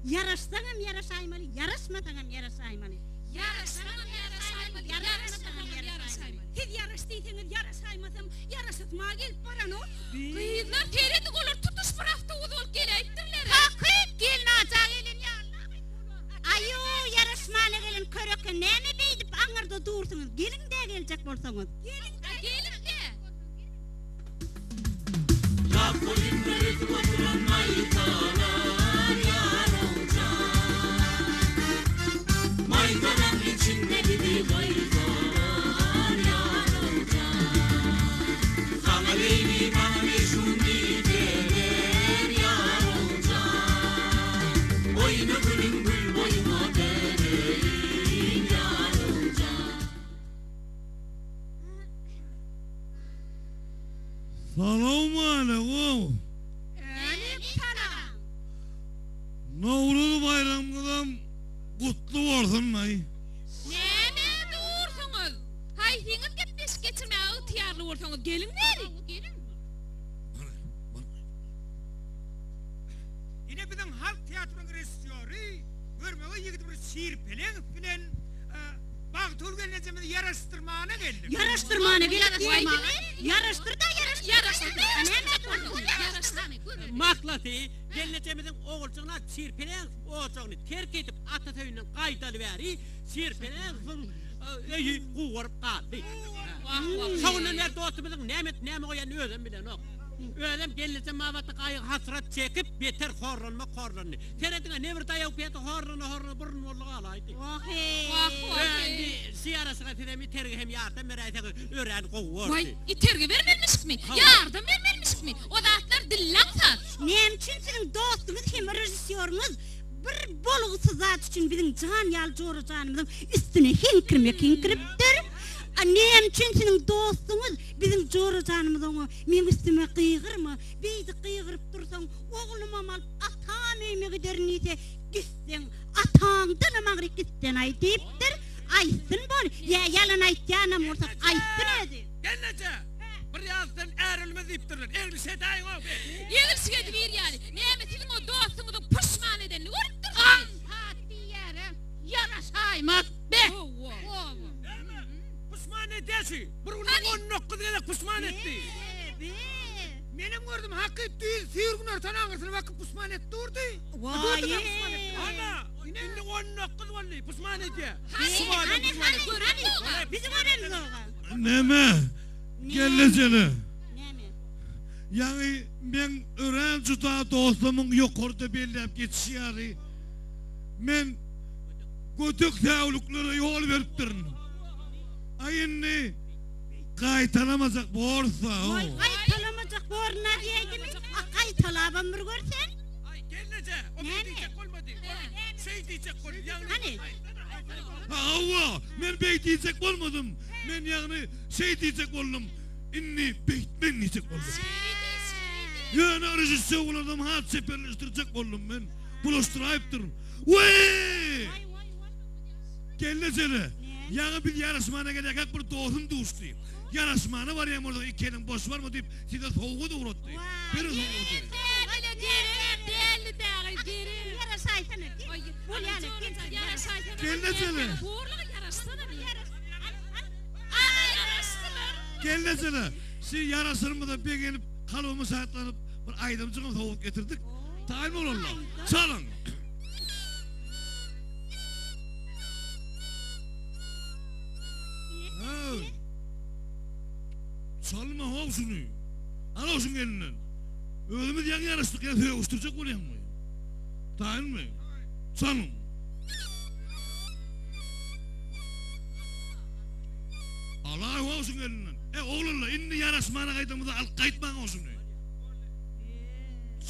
Ýaraşsaňam ýaraşaýmaly, ýaraşmasaňam ýaraşaýmaly. Ýaraşsaňam ýaraşaýmaly, ýaraşmasaňam ýaraşaýmaly. Siz ýaraş diýseňiz ýaraşaýmasam, ýaraşasym-a gelip baranok. Gyzlar serediň olar tutuş bir awtobus bolup geläýipdirler. Takyk gelnaja gelen ýaly Aýu ýaraşmana gelen köreke näme beýdip aňyrda dursuňyz geliň-dä geljek bolsaňyz. Geliň-dä. Geliň-dä. Ýap boýunda ösüp oturan maýdalar ýarow jan. Maýdalaň içinde bizi goýsalar ýarow jan. Saňa Leýli maňa Mejnun diýseler ýarow jan. Oýna gülüm gül boýuňa döneýin ýarow jan. Salowmaleýkum. Älik salam. Nowruz baýramyňyzam gutly bolsun-aý. Näme dursuňyz? Haýsyňyz gepleşik geçirmäge ygtyýarly bolsaňyz geliň bäri. Geliň. Ine biziň halk teatrynyň režissýory görmegeý ýigidimiz Şirpeleňow bilen Bagtygül gelnejemizi ýaraşdyrmana geldik. Ýaraşdyrmana geldik diýme. Ýaraşdyr-da ýaraşdyr. Ýaraşdyr-da ýaraşdyr. Mahlasy, gelnejemiziň oguljygyna Şirpeleňow ojagyny terk edip atasy öýünden gaýdaly bäri Şirpeleňowyň öýi gugaryp galdy. Şo günden bäri dostumyzyň näme edip näme goýanyny özem bilenok. Özem gelnejem babatda gaýgy-hasrat çekip, beter horlanmak horlandy. Serediň-ä, nebir daýaw peti horlana-horlana burun boldy galaýdy. Wah-eý! Wah-wah-eý! Indi şu ýaraşyga sizem itergi hem ýardam beräýseňiz örän gowy bordy. Waý, itergi bermelimişikmi? Ýardam bermelimişikmi? O zatlar dille aňsat. Näme üçin siziň dostuňyz hem režissýoryňyz bir bolgusyz zat üçin biziň jan ýaly jora janymyzyň üstüne heňkirmek heňkiripdir? A näme üçin siziň dostuňyz biziň jora janymyz oňa meň üstüme gygyrma, beýdip gygyryp dursaň, oglumam alyp atam öýüme giderin diýse, gitseň, ataňdanam aňryk gitsen-aý diýipdir. Aýtsyn bol, ýa ýalan aýtýanam bolsa aýtsyn özi. Gelneje, bir ýazdan är ölmez diýipdirler. Eglişik edäýiň-ow be. Eglişik edibir ýaly. Näme siziň o dostuňyzyň puşman edenini görüpdirsiňiz? Aňsat diýýär-ä, ýaraşaýmaz be. Hawa. Näme, puşman edýä şu. Bir günde 19 gezek puşman etdi. Be, be. Menem gördüm hakyt düýn süýr günortan aňyrsyna bakyp puşman edip durdy. Waý-eý. Ana, indi 19 boldy, puşman edýä. Hany, hany, hany, hany, bizi görenzoga. Näme? Gelnejele. Näme? Ýaňy meň örän juda dostumyň ýokarda belläp geçişi ýaly, men gödek säwliklere ýol beripdirin. Aý indi gaýtalamajak borsa. Waý gaýtalamajak boruna diýäýdimi? A gaýtalabam bir gör sen. Aý gelneje, o beý diýjek bolmady. Ol şeý diýjek boldy. Ýagny Hany? Hawa, men beý diýjek bolmadym. Men ýagny şeý diýjek boldum. Indi beýtmen diýjek boldum. Ýöne režissýorlardan has çeperleşdirjek boldum men. Bulaşdyraýypdyryn. Weý! Gelnejele, ýaňy biz ýaraşmana gelýärkäk bir dostum duşdy. Ýaraşmana barýan bolsaň iki eliň boş barma diýip, size sowgat ugratdy. Beriň sowgady. Gelnejele. Gelnejele, şu ýaraşanymyza begenip, kalbymyz şatlanyp, bir aýdymjygam sowgat getirdik. Taýyn bolanlar, çalyň! Çalma how şuny. Al şuň elinden. Özümiz ýaňy ýaraşdyk ýa sögüşdirjek bolýaňmy? Taýynmy? Çalyň. Alaý how şuň elinden. E oglanlar indi ýaraşmana gaýdamyzda alyp gaýtmaň how şuny.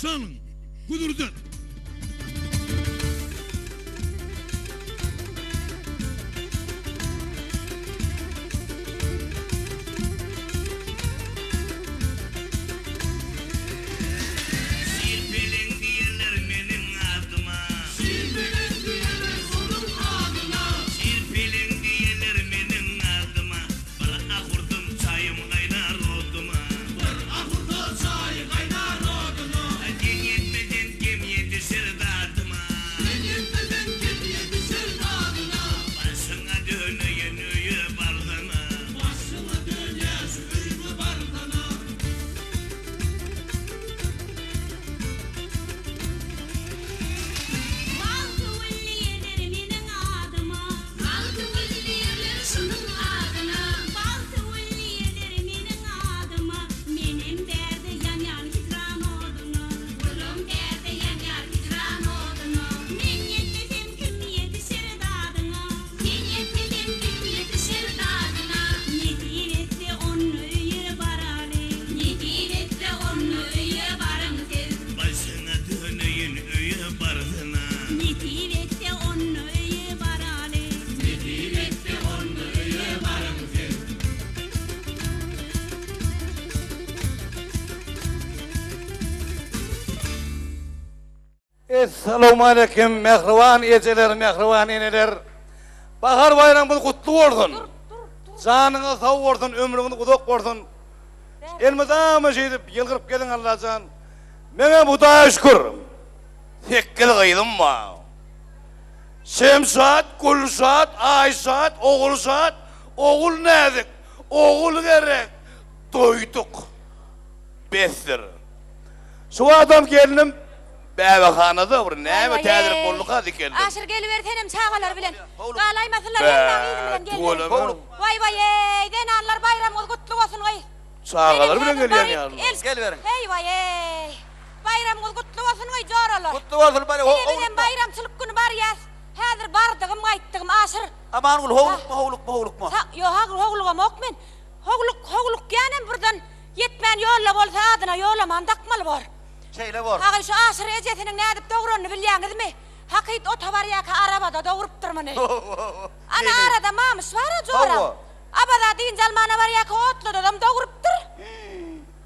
Çalyň. Güdürden. Şirpeleň diýerler meniň adyma. Şirpeleň diýerler onuň adyna. Şirpeleň diýerler meniň adyma. Bir ahurdym çaýym gaýnar oduma. Bir ahurda çaýy gaýnar oduna. Deň ýetmeden kem ýetiş. Nesip etse onda öýe baraly. Nesip etse onda öýe baryň siz. Essalawmaleýkim mähriban ejeler mähriban eneler Bahar baýramyňyz gutly bolsun Janyňyz sag bolsun ömrüňiz uzak bolsun Elmydama şeýdip ýylgyryp geziň Allajan Meňem Hudaýa şükür sekiz gyzym bar Şemşat Gülşat Aýşat Ogulşat Ogulnäzik Ogulgerek Doýduk Besdir. Şu wagtam gelnim bäbekhanada bir näme täzelik bolduka dikeldim. Aşyr geliber senem çagalar bilen. Galaýmasynlar hemmäň yzy bilen gelmeli. Waý waý eý zenanlar baýramyňyz gutly bolsun gyz. Çagalar bilen gelýän ýaly. Geliberiň. Heý waý eý. Baýramyňyz gutly bolsun gyz joralar. Gutly bolsun baý. Ine bizem baýramçylyk güni barýas. Häzir bardygym gaýtdygym Aşyr. Amangül howlukma howlukma howlukma. Ýok howlugamok men. Howluk howlukýanam birden Ýetmän ýolda bolsa adyna Ýolaman dakmaly bor. Şeýle bor. Haky şu Aşyr ejesiniň nädip dogranyny bilýäňizmi? Hakyt ota barýaka arabada dogrupdyr muny. Ana arada Mamyş bar-a joram. Abaza dynç almana barýaka otludadam dogrupdyr.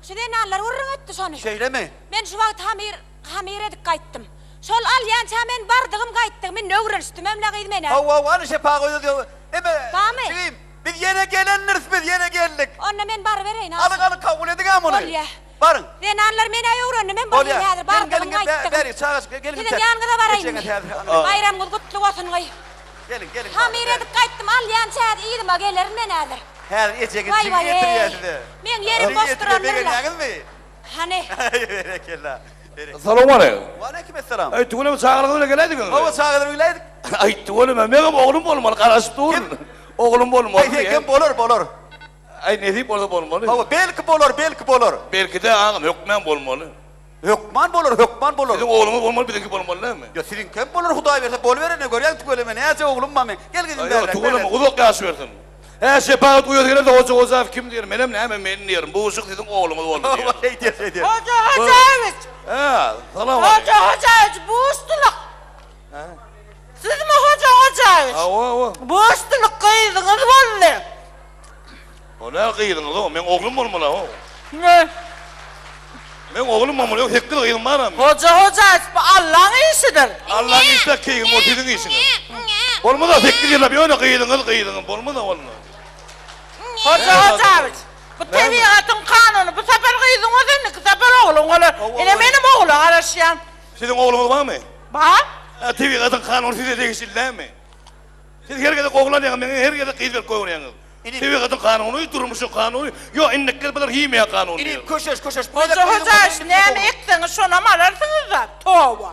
Şu zenanlar gürrüň etdi şony. Şeýlemi? Men şu wagt hamyr hamyr edip gaýtdym. Şol alýança men bardygym gaýtdygym indi öwrenişdimem-le gyz men-ä. Hawa, hawa, hany şepagat özü Eme, Barmy? jigim, biz ýene gelendiris biz, ýene geldik. Onda men barybereýin, Aşyr. Alyň, alyň, kabul ediň-ä muny. Bolýa. Baryň. Zenanlar men-ä öwrendim, men bu Bolýa. hili häzir Geliň, bardygym geliň, bä, gaýtdygym. bäri, çagaşyk, geliň, Siziň ýanyňyza baraýynmy? Ejeňiz häzir, hany. Baýramyňyz gutly bolsun, gyz. Geliň, geliň, Hamyr bäri. edip gaýtdym, alýança häzir yzyma gelerin men häzir. Häzir ejeňiz Waý, jigi waý, getirýär eý. size. Meň ýerim Jigi boş getirýär, durandyr-la. begenýäňizmi? Hany. Berekella. Berekella. Salowmaleýkim. Waleýkim essalam. Aý tüweleme çagalyňyz bilen geläýdiňizmi? Hawa çagalar bilen geläýdik. Aý tüweleme meňem oglum bolmaly garaşyp durun. Oglum bolmaly. Aý seňkem bolar bolar. Aý nesip bolsa bolmaly. Hawa belki bolar belki bolar. Belkide agam hökmän bolmaly. Hökman bolar hökman bolar. Siziň ogluňyz bolmaly biziňki bolmaly dälmi? Ýok siziňkem bolar hudaý berse boluberene görýäň tüweleme näçe oglum bar meň. Gel gyzym bärräk. Ýok tüweleme uzak ýaş bersin. Hä şepagat uýasy gelende Hoja Hojaýew kim diýer, menem näme men diýerin, bu uşak siziň ogluňyz boldy diýer. Hawa şeýdýär şeýdýär. Hoja Hojaýewiç! Hä, salam aleýkum. Hoja Hojaýewiç buşdulyk. Hä? Sizmi Hoja Hojaýewiç? Hawa hawa. Buşdulyk gyzyňyz boldy. O nä gyzyňyz-ow, meň oglum bolmaly-ow. Ne? Meň oglum bolmaly, ýok sekiz gyzym baram. Hoja Hojaýewiç bu Allaň işidir. Allaň işi-de keýgim ol siziň işiňiz. Bolmaz-a sekiz ýyllap ýöne gyzyňyz gyzyňyz bolmaz-a bolmaz. Hoja Hojaýewiç bu tebigatyň kanuny bu sapar gyzyň bolsa indiki sapar ogluň bolar. Ine menem ogla garaşýan. Siziň ogluňyz barmy? Bar. Hä tebigatyň kanuny size degişli dälmi? Siz her gezek ogul alýaňyz meňe her gezek gyz berip goýberýäňiz. Tebigatyň kanuny, durmuşyň kanuny, ýok indiki gezek bular himiýa kanuny Inim diýer. köşeş köşeş bu Hoja gezek gyzyň Hojaýewiç bolsa indiki näme ogul. ekseňiz şonam alarsyňyz-da toba.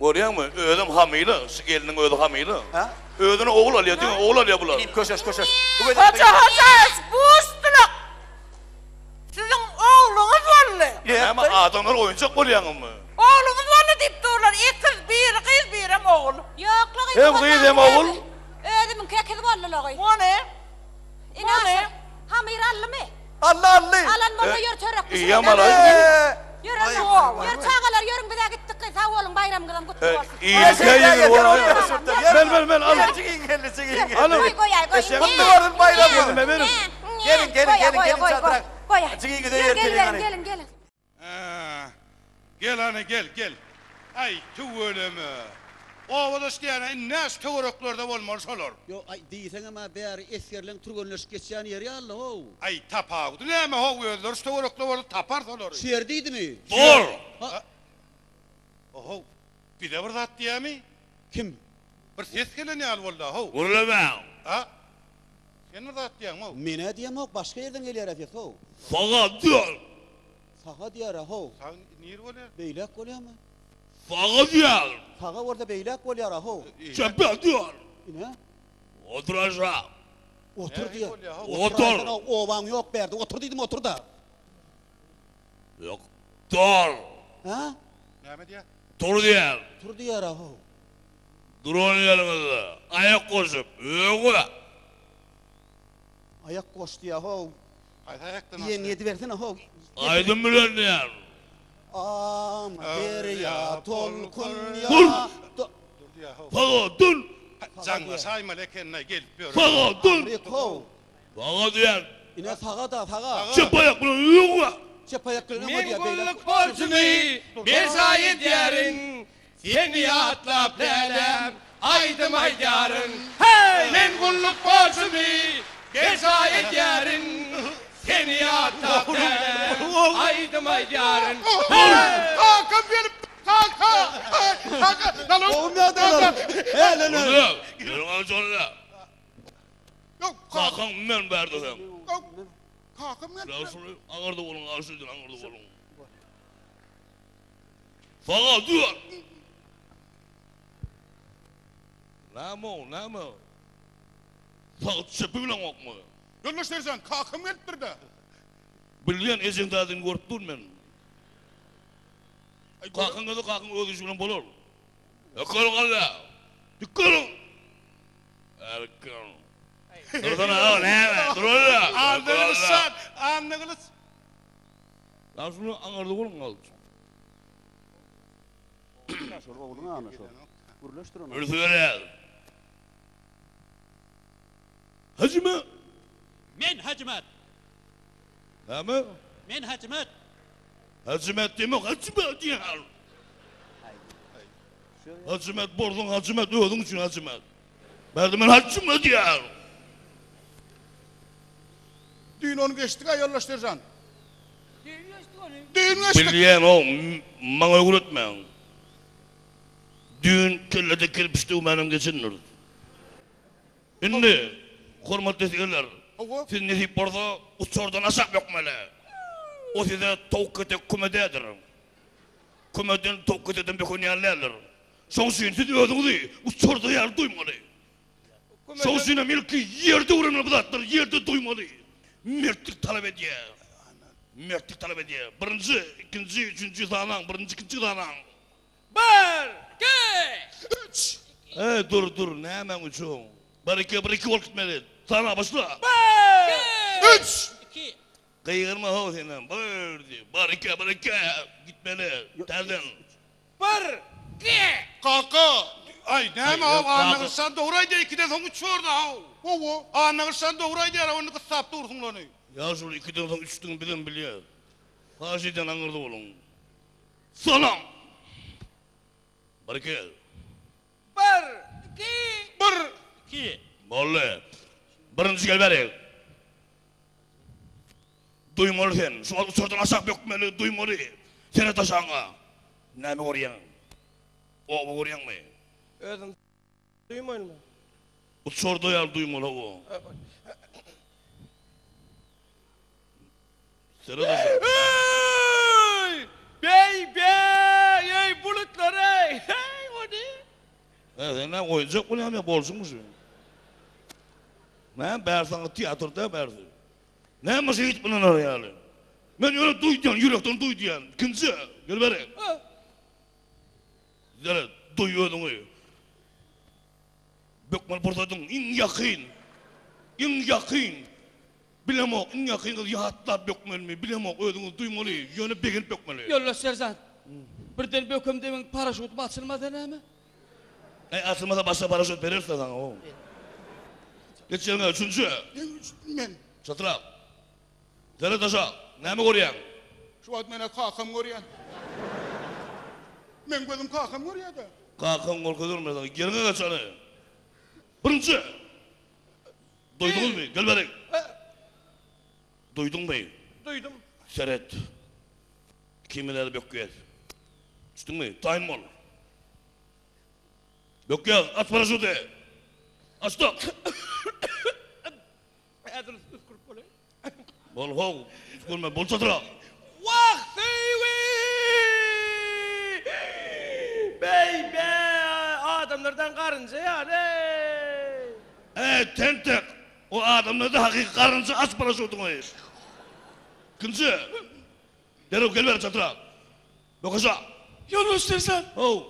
Görýäňmi, özem hamyla, şu gelniň özi hamyla. Hä? Özüne ogul alýar, diňe ogul alýar bular. Inim köşeş köşeş. Bu gezek Hoja gyzyň. Hojaýewiç buşdulyk. Siziň ogluňyz boldy. Näme adamlar oýunjak bolýaňyzmy? Ogluňyz boldy diýip durlar. Ekiz, biri gyz, birem ogul. Ýok-la gyz, Hem gyz hem ogul. Özümiňki ekiz boldy-la gyz. Ony? Ine Aşyr, hamyr aldymy? Aldy, aldy. Alan bolsa ýör çörek bişireýin. Iýem alaý. Ýör onda. Ýör çagalar ýörüň biz-ä gitdik gyz. Sag boluň baýramyňyzam gutly bolsun. Iýilse ýeňil bolar. Mel mel mel al. Jigiň geldi, jigiň geldi. Alyň. Goý goýaý goý. Gutly bolsun baýramyňyz. Elime beriň. Geliň, geliň, geliň, geliň çadyra. Goýaý. Jigiňize Ýör ýerteliň geliberiň hany. geliň geliň. Gel hany gel gel. Aý tüweleme. Obadaş diýýän-ä indi-ä şu töwereklerde bolmaly şolar. Ýok, aý, diýseňem-ä bäri esgerleň türgenleşik geçýän ýeri ýaly-la, how. Aý, tapawudy näme, how, özleri şu töwerekde bolsa taparys olary. Şu ýer diýdimi? Bor! Ha. How, bize bir zat diýýämi? Kim? Bir ses gelen ýaly boldy-a, how. Gürlemäň! A? Sen bir zat diýýäňmi, how? Men-ä diýemok, başga ýerden gelýär-ä ses, how. Saga diýýän! Saga diýýär-ä, how. Sag nir bolýar? Beýläk bolýarmy? Saga diýýän! Saga bolsa beýläk bolýar-a, how. Çepe diýýän! Ine. Otur aşak! Otur diýýär. Otur! Obaň ýok bärde, otur diýdim, otur-da. Ýok, dur! Hä? Näme diýýär? Tur diýýän! Tur diýýär-ä, how. Duran ýeriňizde aýak goşup, öňe! Aýak goş diýýär, how. Haýsy aýakdan Diýenini edibersene, how. Aýdym bilen diýýän. Am derýa tolkun Dur! ýa. Saga dön! Jaňlaşaýmaly eken-le, gelip ýör. Saga dön! Saga diýýän. Ine saga-da, saga. Çep aýak bilen öňe. Çep aýak bilen öňe Men diýýär, beýläk. gulluk borjumy berjaý edýärin, Seni ýatlap läläm aýdym aýdýaryn. Heý! Men gulluk borjumy berjaý edýärin, Seni ýatlap läläm aýdym aýdýaryn. Heý! Kakam gelip kaka! Kaka! Gowumy ýagdaýlar? Hälene. Ýörüň aljanyna. Kakaň men bärde seň. Kakam gelip. Şuny aňyrda boluň, aşydan aňyrda boluň. Saga dur! Näme o, näme? Sag çepi bileňokmy? Ýoldaş seržant, kakam gelipdir-dä. Bilýän, ejeň zadyny görüp dur men. Kakaň gelse kakaň öz işi bilen bolar. Dikgeliň alla! Dikgeliň! Erkin. Dursana, o näme? Dur alla! Annagylyç jan, Annagylyç. Ýa şuny aňyrda boluň azjyk. Şol ogluň ana şol. Gürleşdir ony. Ürsi berýär. Hajymy? Men Hajymat. Näme? Men Hajymat. Hajymat diýme, Hajymat diýýär. Hajymat bolsaň Hajymat özüň üçin Hajymat. Bärde men Hajymat diýýär. Düýn ony geçdik-ä ýoldaş seržant. Düýn geçdik. Bilýän-ow, maňa öwretmäň. Düýn kellede kerpiç döwmänem geçendiris. Indi, hormatly esgerler, siz nesip bolsa uçardan aşak bökmeli. O size towuk ketek küme däldir. Kümeden, towuk ketekden böken ýaly däldir. Şoň üçin siz özüňizi uçarda ýaly duýmaly. Şoň üçinem ilki ýerde öwrenmeli bu zatlary, ýerde duýmaly. Mertlik talap edýär. Mertlik talap edýär. Birinji, ikinji, üçünji sanaň, birinji, ikinji sanaň. Bir, iki, üç. Eý, dur, dur, nämäň üçüň? Bir, iki, bir, iki bolup gitmeli. Sana başla. Bir, iki, üç. Iki. Gygyrma how senem. Bir, diý. Bir, iki, bir, iki. Gitmeli. Täzeden. Bir, iki. Kaka, aý, näme how, Annagylyçjan dogry aýdýar, ikiden soň üç borda how. Hawa, Annagylyçjan dogry aýdýar, how, indi gyssap dursuň lony. Ýaşuly, ikiden soň üçdügini bizem bilýäs. Haýyş edýän aňyrda boluň. Salam! Bir, iki. Bir, iki. Bir, iki. Boldy. Birinji gel bäri. Duýmaly sen. Şu wagt uçardan aşak bökmeli, duýmaly. Seret aşagyňa. Näme görýäň? Oba görýäňmi? Özüm duýmaýynmy? Uçarda ýaly duýmaly hawa. Seret aşak. Eý! Beý-be! Eý, bulutlar eý! Heý, ony! Hä, sen näme oýunjak bolýaňmy ýa bolşuňmy şu? Näme bärsi saňa teatr däl bärsi. Näme şeýdip ynanar ýaly. Men ýöne duý diýýän, ýürekden duý diýýän. Ikinji, gel bäri. Seret, duý özüňi. Bökmeli pursadyň iň ýakyn, iň ýakyn. Bilemok, iň ýakyn gyzy ýatlap bökmelimi, bilemok, özüňiz duýmaly, ýöne begenip bökmeli. Ýoldaş seržant, birden bökemde meň paraşutym açylmasa näme? Äý, açylmasa başga paraşut bereris-dä saňa, how. Geç ýeriňe, üçünji. Men. Çatrak. Seret aşak, näme görýäň? Şu wagt men-ä kakam görýän. Meň gözüm kakam görýä-dä. Kakaň görkezerin men saňa, ýeriňe geç hany. Birinji. Duýduňyzmy? Gel bärik. Duýduňmy? Duýdum. Seret. Ikimiz-de bökýäs. Düşdüňmi? Taýyn bol. Bökýäs. Aç paraşuty. Açdyk. Häzir üsgürip bolaýyn. Bol how, üsgürme, bol çatrak. Wah söýgi! Beý-be, adamlardan garynja ýaly. Eý, tentek! O adamlarda hakyky garynja aç paraşutyňy. Ikinji. Derrew gel bäri çatrak. Bökeşa! Ýoldaş seržant! How!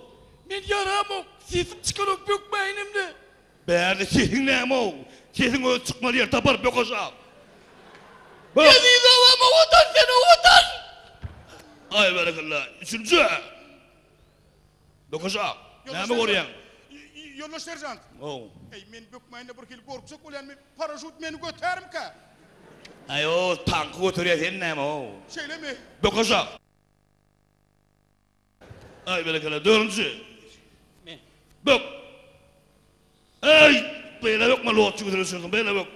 Men ýaramok, sesim çykanok, bökmäýinemde. Bärde sesiň näme-ow? Sesiň özi çykmaly ýer tapar, bökeşa! Bök! Eziz obam, owadan sen, owadan! Aý, berekella! Üçünji! Bökeşa! Näme görýäň? Ýoldaş seržant. How. Eý, men bökmäýin-de bir hili gorkjak bolýan, men paraşut meni götärimkä? Aý, o tanky göterýär, sen näme-ow? Şeýlemi? Bök aşak. Aý, berekella, dördünji. Men. Bök. Eý, beýle bökme, lotçy götere düşersiň, beýle bök.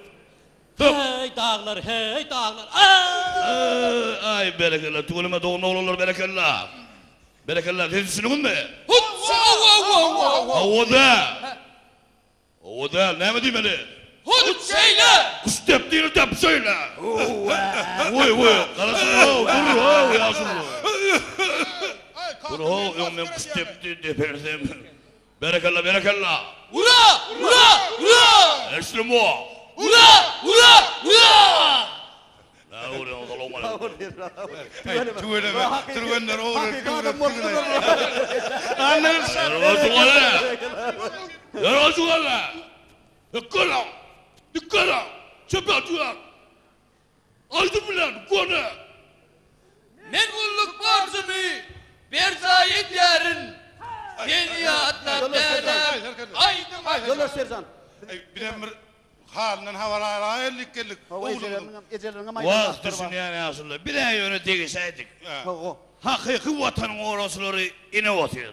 Bök. Heý, daglar, heý, daglar, aý! Aý, berekella, tüweleme dogan oglanlar, berekella. Berekella, siz düşündiňizmi? Hut, hawa, hawa. Hawa däl. Hawa däl, näme diýmeli? Hut şeýle! Kuş depdiğini dep şeýle. Woý, woý, garaşyň-ow, dur-ow, ýaşuly. Dur-ow, öň men kuş depdi, depersem. Berekella, berekella! Ura! Ura! Ura! Eşitdimmi? Ura! Ura! Ura! Näme urýaňyz, salowmaleýkim. Tüweleme, türgenler Hakyky adam bolupdyr. Ýör otuň hele! Dikgala! Dikgala! Çöpe atýar! Aýdym bilen, göni! Men gulluk borjumy berjaý edýärin. Seni ýatlap dälem, aýdym aýdýaryn. Ýoldaş seržant. Bizem bir halyndan habar alaýlyk geldik. Hawa, ejeleriniňem, ejeleriniňem aýdan Wah, zatlary bar. düşünýän ýaşuly. Biz-ä ýöne degişäýdik. Hawa. Hakyky Watanyň goragçylary ine otyr.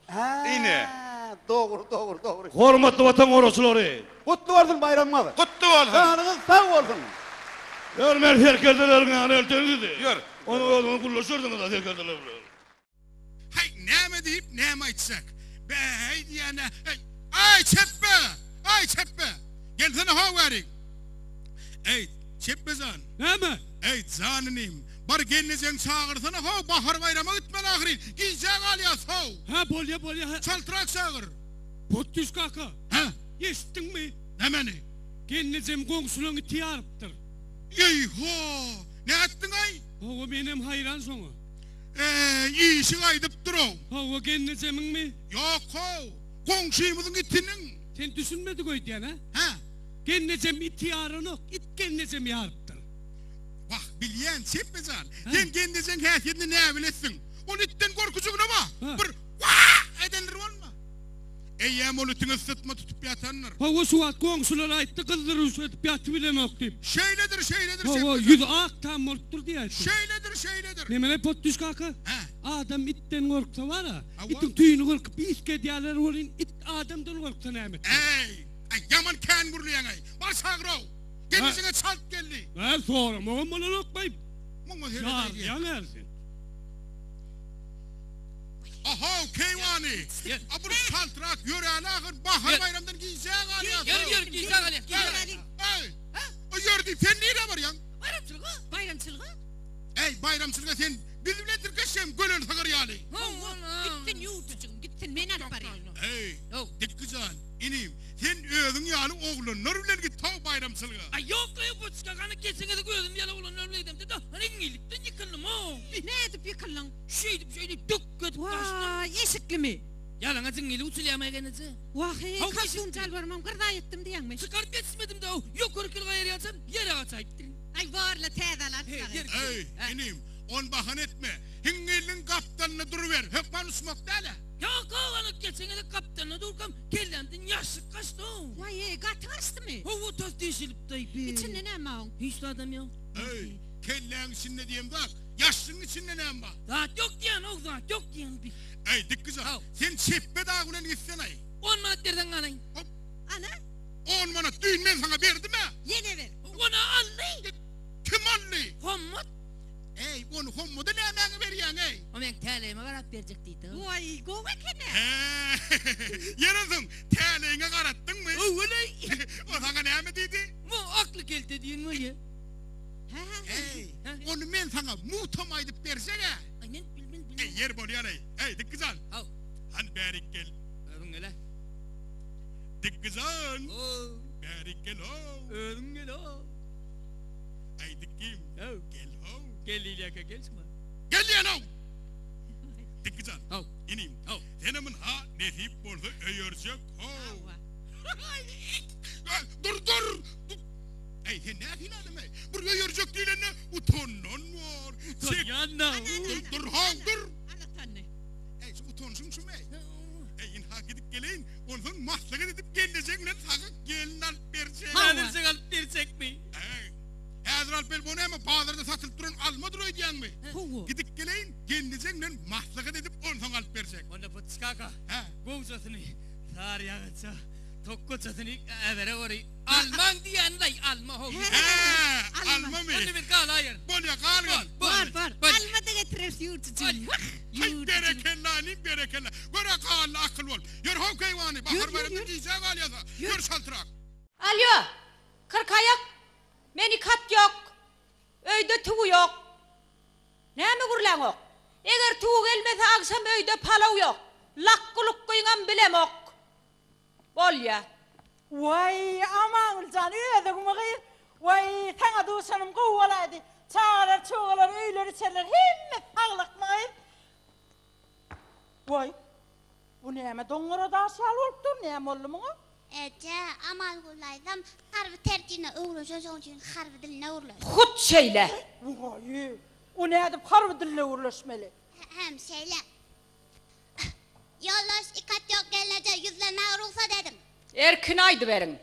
Hä, dogry, dogry, dogry. Hormatly Watan goragçylary! Gutly bolsun baýramyňyz! Gutly bolsun! Janyňyz sag bolsun! Ýör, men serkerdeleriň ýanyna elteýin sizi. Ýör. Onuň özüňiz gürleşersiňiz-ä serkerdeler bilen. Häý, näme diýip, näme aýtjak? Bä-äý diýýän-ä. Äý, aý, çepbe! Aý, çepbe! Gelsene how bärik! Äý, çepbe jan! Näme? Äý, jan inim, bar gelnejeňi çagyrsana how, Bahar baýrama gitmeli ahyryn, gijä galýas how! Hä, bolýa, bolýa, hä. Çaltrak çagyr! Potdüş kaka. Hä? Eşitdiňmi? Nämeni? Gelnejem goňşulaň iti ýarypdyr. Eý-ho! Nätdiň-aý? Hawa, menem haýran şoňa. Eý, işi gaýdypdyr-ow. Hawa, gelnejemiňmi? Ýok-how, goňşymyzyň itiniň. Sen düşünmedik öýdýän-ä? Hä? Gelnejem iti ýaranok, it gelnejemi ýarypdyr. Wah, bilýän, Çepbe jan. Sen gelnejeň häsiýetini näbilesiň. Ol itden gorkujygyna bar, bir Wah! edendir bolma. Eýýäm ol itiň yssytma tutup ýatandyr. Hawa, şu wagt goňşular aýtdy, gyzdyryş edip ýatybilenok diýip. Şeýledir, şeýledir, Çepbe Hawa, jan. ýüzi ak tam bolupdyr diýýär. Şeýledir, şeýledir. Nemele Potdüş kaka? Hä? Adam itden gorksa bar-a, Hawa. itiň tüýüni gyrkyp ýitgedýärler welin, it adamdan gorksa näme etmeli? Äý, Aý, ýaman kän gürleýäň-aý. Bar çagyr-ow. Gelnejeňe çalt geldi. Hä, soramagam bolanokmaý. Muňa seredäý. Ýarýaň är sen. Ahow, keýwany! A bir çaltrak ýöräli ahyr, Bahar baýramdan gijä galýas. Ýör, ýör, gijä galýas, gijä galýas. Äý, a ýör diýip, sen nirä barýaň? Baýramçylyga, baýramçylyga. Äý, baýramçylyga sen biz bilen tirkeşjegiň, gölen sygyr ýaly. Hawa, gitsin ýuwdujygym, gitsin, men alyp barýan. Äý, Dikgijan, inim, sen özüň ýaly oglanlar bilen git how baýramçylyga. Aý, ýok-laý, Buçka, hany geçen gezek özüm ýaly oglanlar bilen gidemde-de, hany iňňilikden ýykyldym-ow. Nädip ýykyldyň? Şeýdip, şeýdip dük edip gaçdym. Waý, eşiklimi? Ýalaňaç iňňilik uçulýarmy gelneje? Wah-eý, kostýum jalbarymam gyrdaý etdim diýýäňmi? Çykaryp ýetişmedim-de-ow, ýokarky ýyl gaýyrýançam ýere gaçaýypdyryn. Aý, borla, täze alarys Eý, inim, ony bahana etme. Hiňňilligiň gapdalynda duruber, hökman uçmak däl-ä. Ýok-ow, ana geçen gezek gapdalynda durkam, kellämden ýaşlyk gaçdy-ow. Waý-eý, gaty gaçdymy? Hawa, tas deşilipdi-aý be. Içinde näme bar oň? Hiç zadam ýok. Eý, kelläň içinde diýen zat, ýaşlygyň içinde näme bar? Zat ýok diýen-ow, zat ýok diýen bi. Eý, Dikgijan, sen çepbe dagy bilen gitsene-aý. On manat berseň galaýyn. Hop. Ana. On manat düýn men saňa berdim-ä. Ýene ber. Ony aldy. Kim aldy? Hommat. Eý, ony Hommada nämäňe berýäň-eý? O meň täleýime garap berjek diýdi. Waý, gowy eken-ä. Ýeri onsoň, täleýiňe garatdyňmy? Öwweleý. O saňa näme diýdi? Bu akly kelte diýen bolýa. Eý, ony men saňa mugtam aýdyp berjeg-ä. Aý, men bilmen, bilmen. Eý, ýeri bolýar-eý. Eý, Dikgijan. Haw. Hany bärik gel. Özüň gel-ä. Dikgijan. How. Bärik gel-ow. Özüň gel-ow. Aý Dikgim. Haw. Gel how. Gel diýilýärkä gel şuňa. Gel diýen how. Dikgijan. Haw. Inim. Haw. Senem ynha nesip bolsa öýerjek how. Dur dur. Eý sen nähili adam eý. Bir öýerjek diýlende utandan bor. Utanýan-da. Dur dur how dur. Al utandy. Eý şu utanşyň şumy eý. Eý ynha gidip geleýin. Onsoň maslahat edip gelnejeň bilen saňa gelin alyp berjek. Häzirjek alyp berjekmi? Äý, häzir alyp berip, o näme, bazarda satylyp duran almadyr öýdýäňmi? Hawa. Gidip geleýin, gelnejeň bilen maslahat edip, onsoň alyp berjek. Onda Putçy kaka, Hä? gowjasyny, sary ýagaça, tokgaçasyny äbere gory. Almaň diýýän-laý, alma how. Hä, almamy? Onda biz galaýarys. Bolýa, gal gal. Bor, bor. Alma-da getireris ýurt üçin. Wah, Haý, ýurt üçin. berekella, inim, berekella. Gör-ä, gally akyl bol. Ýör how keýwany, bahar baýramda gijä galýas-a. Ýör çaltrak. Alýo, kyrkaýak, meni kat ýok. Öýde tüwi ýok. Näme gürläňok? Eger tüwi gelmese agşam öýde palaw ýok. Lakgy-lukgyňam bilemok. Bolýa. Waý, Amangül jan, özüňmi gyz? Waý, saňa duşanym gowy bolaýdy. Çagalar, çugalar, öýler, içerler hemmesi saglykmy gyz? Waý, bu näme doňňara daş ýaly bolup dur, näme boldy muňa? Eje, Amangül daýzam harby tertibine öwrenşen şoň üçin harby diline gürleşdi. Hut şeýle. Waý, o nädip harby dilde gürleşmeli? Hem şeýle. Ýoldaş Ikatýok gelneje ýüzlenmäge rugsat ediň. Erkin aýdyberiň.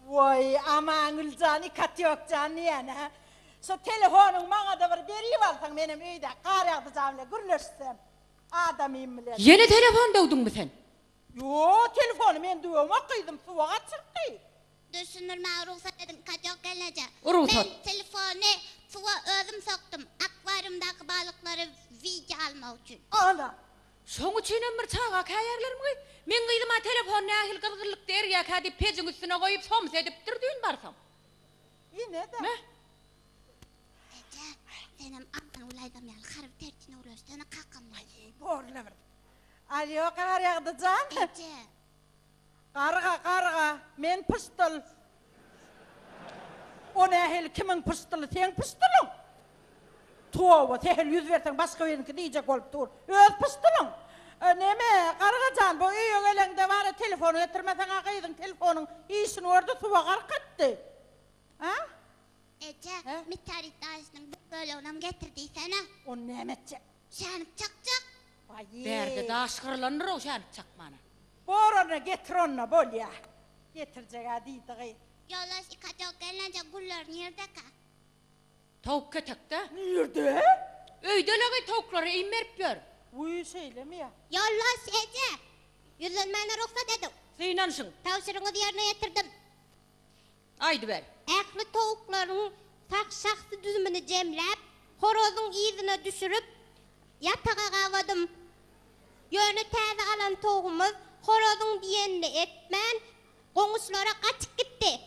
Waý, Amangül jan, Ikatýok jan diýýän-ä. Şu telefonyňy maňa-da bir berip alsaň, menem öýdäki Garýagdy jan bilen gürleşsem. Adamym bilen. Ýene telefon döwdüňmi sen? Ýo, telefony men döwemok gyzym, suwa gaçyrtdy. Düşündirmäge rugsat ediň, Katyok gelneje. Rugsat. Men telefony suwa özüm sokdum, akwariumdaky balyklary wideo almak üçin. Ana! Şoň üçinem bir çaga käýärlermi gyz? Meň gyzym-a telefon nähili gyzgynlykda erýärkä diýip pejiň üstüne goýup somsa edipdir düýn barsam. Ine-de. Me. Eje, senem Amangül aýdam ýaly harby tertine gürleşsene kakam bilen. Aý, borla bir. Alýo, Garýagdy jan. Eje. Garga, garga, men pyşdyl. O nähili kimiň pyşdyly, seň pyşdylyň? Toba, sähel ýüz berseň başga biriniňki diýjek bolup dur. Öz pyşdylyň. Neme, garga jan, bu öýe geleňde bar-a telefon getirmeseň-ä gyzyň telefonyň işini gördi, suwa gark etdi. A? Eje, meteorit daşynyň bir böleginem getir diýsene. Ony näme etjek? Şänik çakjak. Waý. Bärde daş gyrylandyr-ow şänik çakmana. Bor onda getir onda bolýa. Getirjeg-ä diýdi gyz. Ýoldaş Ikatok gelneje güller nirdeka? Towuk ketekde. Nirde? Öýde-le gyz towuklara iým berip ýör. Wiý şeýlemi ýa? Ýoldaş eje! Ýüzlenmäne rugsat ediň. Synanyşyň. Tabşyrygyňyzy ýerine ýetirdim. Aýdyber. Ähli towuklaryň sag şahsy düzümini jemläp, horazyň yzyna düşürip, ýataga gabadym. Ýöne täze alan towugymyz horazyň diýenini etmän, goňuşlara gaçyp gitdi.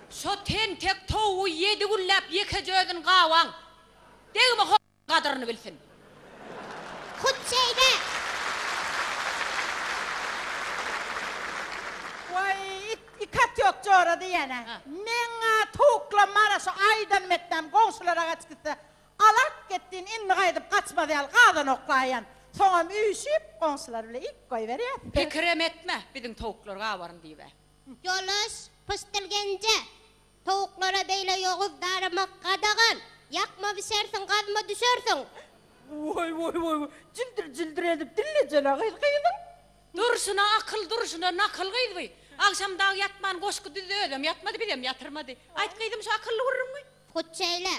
Şo tentek towugy ýedi günläp ýekeje özüni gabaň. Degme ho. Gadyryny bilsin. Hut şeýle! Waý, it ikat ýok jora diýýän-ä. Meň-ä towuklam bar-a şu aýdanym etdäm goňşulara gaçyp gitse, alak getdin indi gaýdyp gaçmaz ýaly gazan oklaýan. Soňam üýşüp goňşular bile iýip goýberýäs. Pikirem etme, biziň towuklar gabaryn diýib-ä. Ýoldaş Pyşdyl genje, Towuklara beýle ýoguz daramak gadagan! Ýakma bişersiň, gazma düşersiň! Woý, woý, woý, woý, jildir-jildir edip dillejene gyz gyzyň. Durşuna akyl, durşuna nakyl gyz bu. Agşam dagy ýatman goşgy düzdi, özem ýatmady, bizem ýatyrmady. Aýt gyzym şu akylly gürrüňi. Hut şeýle.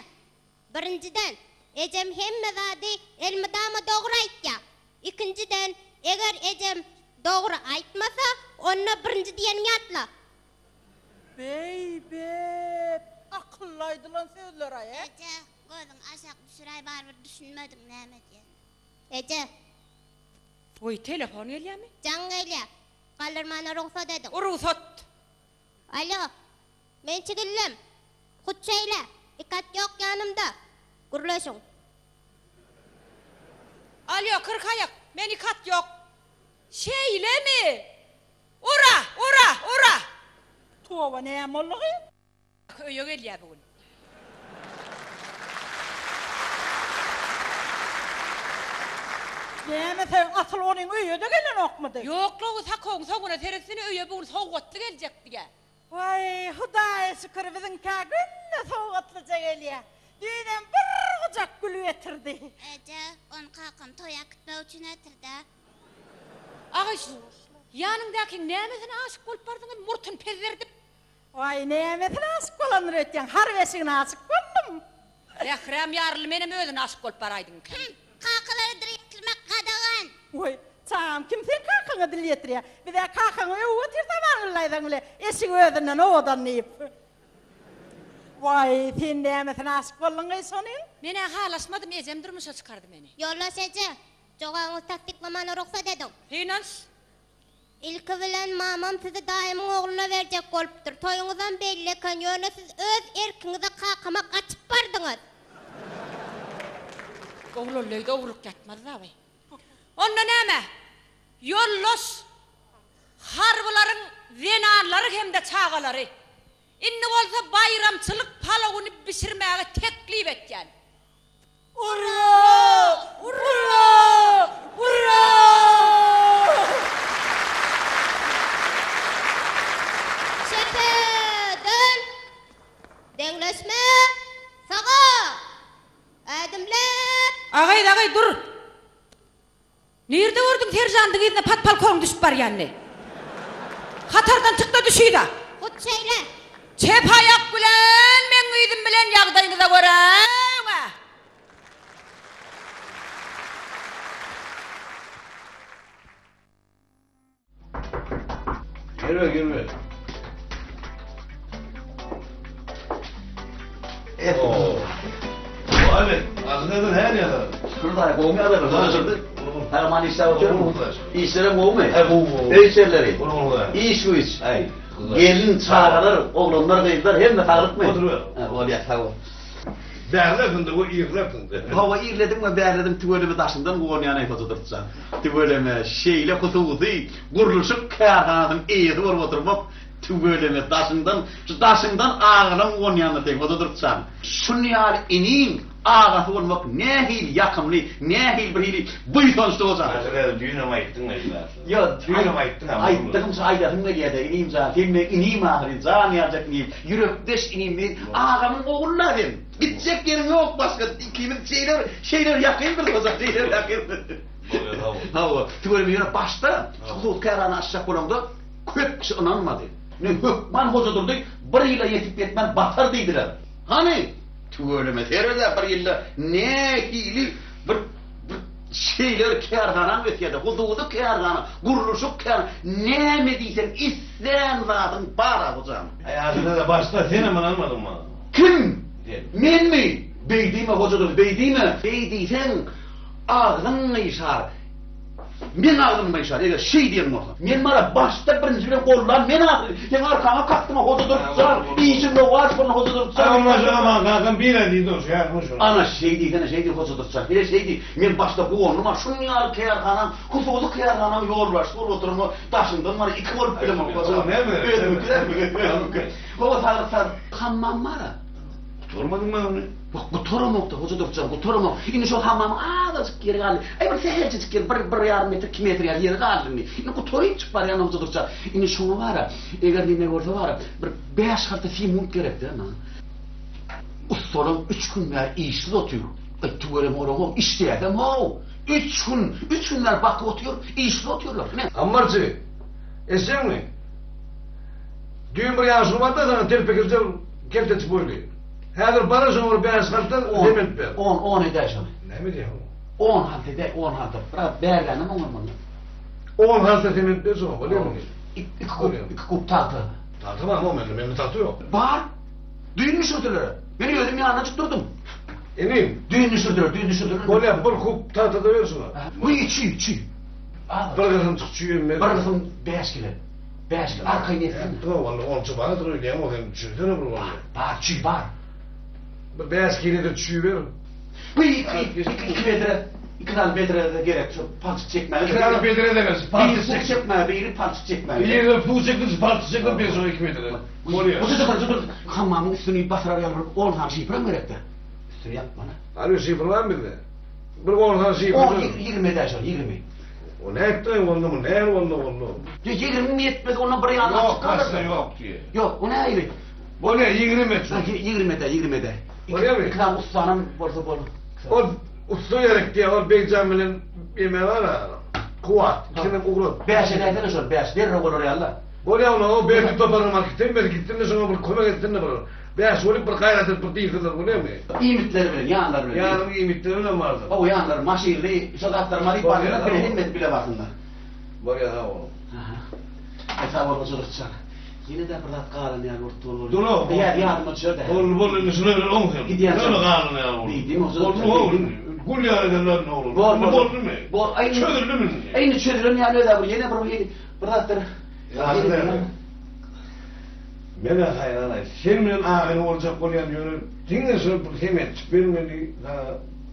Birinjiden, ejem hemme zady elmydama dogry aýtýar. Ikinjiden, eger ejem dogry aýtmasa, onda birinji diýeniňi ýatla. Beý-be, akylly aýdylan sözler-aý, ä? Eje, gözüňi aşak düşüräý, barybir düşünmediň näme diýenini. Eje. Goý, telefon gelýärmi? Jaň gelýär. Galdyrmana rugsat ediň. Rugsat. Alo. Men çigillem. Hut şeýle. Ikat ýok ýanymda. Gürleşiň. Alýo, kyrkaýak. Men ikat ýok. Şeýlemi? Ura! Ura! Ura! Toba näme boldy gyz? Öýe gelýär bu gün. Näme sen asyl onuň öýe-de gelenokmydy? Ýok-la, sakowyň soňuna seretsene öýe bu gün sowgatly geljek diýýär. Waý, Hudaýa şükür biziňkä günde sowgatlyja gelýär. Düýnem bir. Ýukajak gül getirdi. Eje, ony kakam toýa äkitmek üçin getirdi. Agyş, ýanyňdakyň nämesine aşyk bolup bardyňyz, murtuny pezzerdip? Waý, nämesine aşyk bolandyr öýtýäň, har beşigine aşyk boldum. Zähräm ýaryldy, menem özüne aşyk bolup baraýdymkam. Hüm, kakalara dil ýetirmek gadagan. Waý, çagam, kim seň kakaňa dil ýetirýär? Biz-ä kakaňy öwüp otyrys amangyllaýsaň bile, eşigi özünden owadan diýip. Waý, sen nämesine aşyk bolduň gyz şonuň? Men-ä halaşmadym, ejem durmuşa çykardy meni. Ýoldaş eje, jogabyňyzy tassyklamana rugsat ediň. Synanyş. Ilki bilen mamam sizi daýymyň ogluna berjek bolupdyr. Toýuňyzam belli eken, ýöne siz öz erkiňize kakama gaçyp bardyňyz. Oglanly öýde ogurlyk ýatmaz dagy. Onda näme? Ýoldaş harbylaryň zenanlary hem-de çagalary. Indi bolsa baýramçylyk palawyny bişirmäge teklip etýän. Urra! Urra! Urra! Çepe dön! Deňleşme! Saga! Ädimläp! Agaý, agaý, dur! Nirde gördüň seržandyň yzyna podpolkowniň düşüp barýanyny? Hatardan çyk-da düş yza! Hut şeýle! Çep aýak bilen meň yzym bilen ýagdaýyňyza görä öňe! Girme girme. Abi, aslında her ýerde. Şükür daýy, gowumy ýagdaýlar? Her aman işler otyrmy? Işlerem gowumy? He, gowy, gowy. Öý işleri? Gowy, Iş güýç. Gelin, çagalar, oglanlar, gyzlar hemme saglykmy? Oturyber. He, bolýar, sag bol. Bärlersiň-de we irlersiň-de. Hawa, irledim we bärledim, tüweleme daşyndan guwanýan-eý Hoja Dyrtjan. Tüweleme, şeýle hususy gurluşyk kärhanasynyň eýesi bolup oturmak, tüweleme, daşyňdan, şu daşyňdan agalaň guwanýandyr seň, Hoja Dyrtjan. Şuny ýaly iniň agasy bolmak nähili ýakymly, nähili bir hili buýsançly Hoja. Aşyr, düýnem aýtdyň-a şu zatlary. Ýok, Düýnem aýtdyň-a. Aýtdygymça aýdasym gelýär-de, inim jan, sen meň inim ahyryn, jan ýaljak inim, ýürekdeş inim, men agamyň ogly-la sen. Gitjek ýeriň ýok başga, ikimiz şeýle bir, şeýle bir ýakyndyr Hoja, şeýle bir ýakyndyr. Bolýar, sag bol. Hawa, tüweleme ýöne başda şu hususy kärhana açjak bolaňda köp kişi ynanmady. Men hökman Hoja Durdy bir ýyla ýetip-ýetmän batar diýdiler. Hany, tüweleme sered-ä bir ýylda nähili bir bir şeýle bir kärhanaň ösýär-de, hususy kärhana, gurluşyk kärhana, näme diýseň islän zadyň bar-a Hojam. Aý aslynda başda senem ynanmadyň maňa. Kim? Sen. Menmi? Beý diýme Hoja Durdy, beý diýme. Beý diýseň agzyň gyşar. Meň agzym gyşar, eger şeý diýen bolsaň. Men bara başda birinji bilen gollan men ahyry. Seň arkaňa kakdym-a Hoja Durdy jan. Işiň rowaç bolsun Hoja Durdy jan. Agam başa maň kakam bire diýdi ol şähermi şol. Ana şeý diýsene şeý diý Hoja Durdy jan. Hele şeý diý. Men başda guwandym-a şuň ýaly kärhanaň, hususy kärhanaň ýolbaşçysy bolup oturanyma daşyňdan bara iki bolup bilemok Hoja. Özüňki dälmi? Özüňki. Hawa saglyk sag. Hammam bar-a. Gutarmadyňmy ony? Ýok, gutaramok-da, Hoja Durdy jan, gutaramok. Indi şo hammamyň azajyk ýeri galdy. Aý, bir sähelçejik ýeri, bir, bir ýarym metr, iki metr ýaly ýeri galdy indi. Indi gutarypjyk barýan Hoja Durdy jan. Indi şoňa bar-a, eger neme bolsa bar-a, bir bäş halta simunt gerek-dä maňa. Ussalam üç gün bäri işsiz otyr. Aý, tüweleme olam-ow, işleýäsem-ow. Üç gün, üç gün bäri bakyp otyr, işsiz otyrlar. Ine. Ammarçy, eşitýäňmi? Düýn bir ýaşuly bardy-da saňa telpekilje kelteçik boýly. Häzir bara şoňa bir bäş halta sement ber. On, on edäý şony. Näme edýäň? On halta edäý, on halta. Biraz bärlänem oňarmaly. On halta sement ber şoňa, bolýarmy? Iki kup, iki kup tagta. Tagta barmy o mende? Mende tagta ýok. Bar. Düýn düşürdiler. Men özüm ýanyna çykyp durdum. Inim. Düýn düşürdiler, düýn düşürdiler. Bolýar, bir kup tagta-da ber şoňa. Bu çüý, çüý. Bir gysym çyk çüýem ber. Bir gysym bäş kile. Bäş kile arkaýyn etsin. Dur walla onça bardyr öýdýän o sen düşünsene bir walla. Bar, bar çüý bar. Bir bäş kilede çüý ber. Bir iki, iki, iki bedre, iki sany bedre gerek şu palçyk çekmäge. Iki sany bedre de bersin, palçyk çek. Biri suw çekmäge, biri palçyk çekmäge. Biri suw çeksin, palçyk çeksin, biri şoňa iki bedre. Bolýar. Bu dur, dur, hammamyň üstüni basyrar ýaly bir on sany şifrem gerekde. Üstüni ýapmaly. Hany şifr barmy bizde? Bir on sany şifr. On, 20 edäý şol, 20. O nätdi onda bu näme boldy onda? Ýa 20 ýetmez onda bir ýany açyk galar. Ýok, ýok diýe. Ýok, o nähili? Bolýa 20 et. 20 edä, 20 edä. Bolýamy? Iki sany ussanam bolsa bolar. Ol ussa gerek diýýär, ol Begjan bilen eme bar-a, Kuwat, ikisinem ugrat. Bäş edäýsene şol, bäş, derrew bolar ýaly-la. Bolýa onda, o Berdi toparyny alyp gitsin, biz gitsin-de şoňa bir kömek etsin-de bir. Bäş bolup bir gaýrat edip bir diýseler bolýamy? Iýmitleri bilen, ýanlary bilen. Ýanyň iýmitleri bilen barsyn. Hawa, ýanlary, maşynly, şo zatlaryny alyp barsynlar, bile hemmesi bile barsynlar. Bolýa, sag bol. Aha. Aý, sag bol, Hoja Gylyçjan. Ýene-de bir zat galan ýaly bolup dur. Dur-a. Ýa, ýadyma düşer-dä. Boldy, boldy, indi şular bilen oň sen. Gidýän. Şöyle galan ýaly boldy. Diýdim, Hoja Boldy, Gylyçjan, boldy. diýdim. Gül ýaly edenler indi oglan. Bol, Indi bol. boldumy? Bol, aý, indi. Çözüldimi indi? Aý, indi çözülen ýaly öz-ä bir, ýene bir, bir zatlar. Ýagşy däl. Men-ä haýran-aý, sen bilen agayny boljak bolýan, ýöne diňe şol bir sementçik bermeli, saňa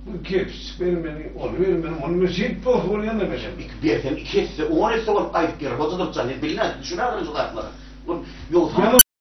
bir kerpiçjik bermeli, ony bermeli, muny bermeli, şeýdip dost bolýan-da menem. Iki berseň iki esse, on esse bolup gaýdyp geler, Hoja Durtjan, sen bilmän, düşünägin şu zatlara. Ol, ýogsam.